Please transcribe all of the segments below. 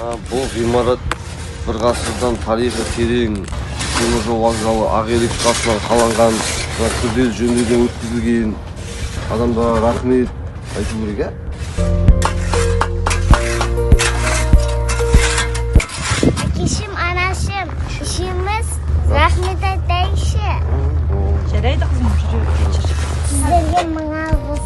Бұл ғимарат бір ғасырдан тарихы терең теміржол вокзалы Ақелек тасынан қаланған, күрделі жөндеуден өткізілген. Адамдарға рахмет айту керек, ә? Әкешім, анашым, үшеуміз рахмет айтайықшы. Жарайды, қызым, жүре бер. Сіздерге мың алғыс.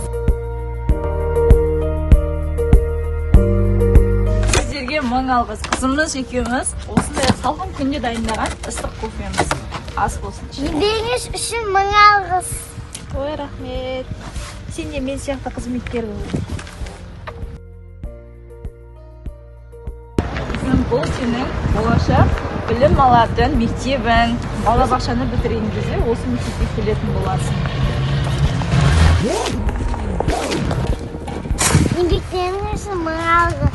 Сіздерге мың алғыс. Қызымыз екеуміз осындай салқын күнде дайындаған ыстық кофеміз. Ас болсын. Еңбегіңіз үшін мың алғыс. Ой, рахмет. Сен де мен сияқты қызметкер бол. Қызым, бұл сенің болашақ білім алатын мектебің. Балабақшаны бітірген кезде осы мектепке келетін боласың. Еңбектеріңіз үшін мың алғыс.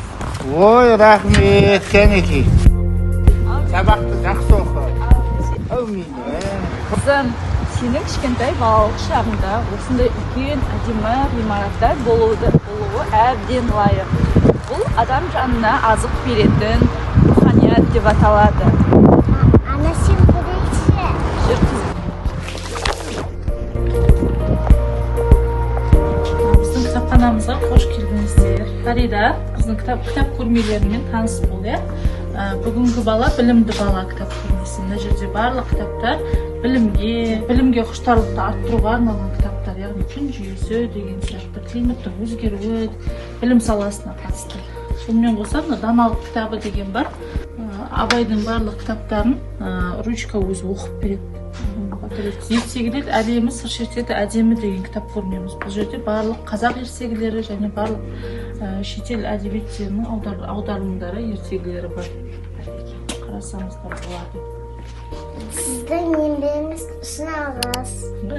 Ой, рахмет, кәнекей. Сабақты жақсы оқы. Әумин. Қызым, сенің кішкентай балалық шағыңда осындай үлкен әдемі ғимараттар болуы әбден лайық. Бұл адам жанына азық беретін руханият деп аталады. Анашым, көрейікші. Жүр, қызым. Біздің кітапханамызға қош келдіңіздер. Фарида, біздің кітап көрмелерімен таныс бол, иә? Бүгінгі бала білімді бала кітап көрмесі. Мына жерде барлық кітаптар білімге құштарлықты арттыруға арналған кітаптар, яғни күн жүйесі деген сияқты, климаттың өзгеруі, білім саласына қатысты. Сонымен қоса мына даналық кітабы деген бар. Абайдың барлық кітаптарын ручка өзі оқып береді. Ертегілер әлемі сыр шертеді әдемі деген кітап көрмеміз. Бұл жерде барлық қазақ ертегілері және барлық шетел әдебиеттерінің аударылымдары, ертегілері бар. Қарасаңыздар болады. Сіздің еңбегіңіз үшін алғыс.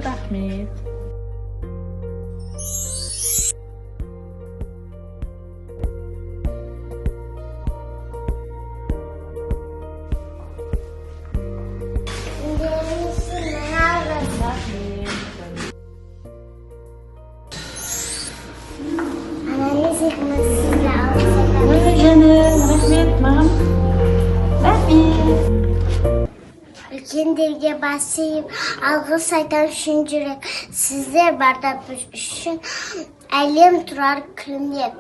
Рахмет. Еңбегіңіз үшін мың алғыс. Анамыз екеуміз сізге алғыс айтамыз. Жаным, рахмет, маған. Рахмет. Үлкендерге бас иіп, алғыс айтам шын жүрек. Сіздер барда біз үшін әлем тұрар күлімдеп.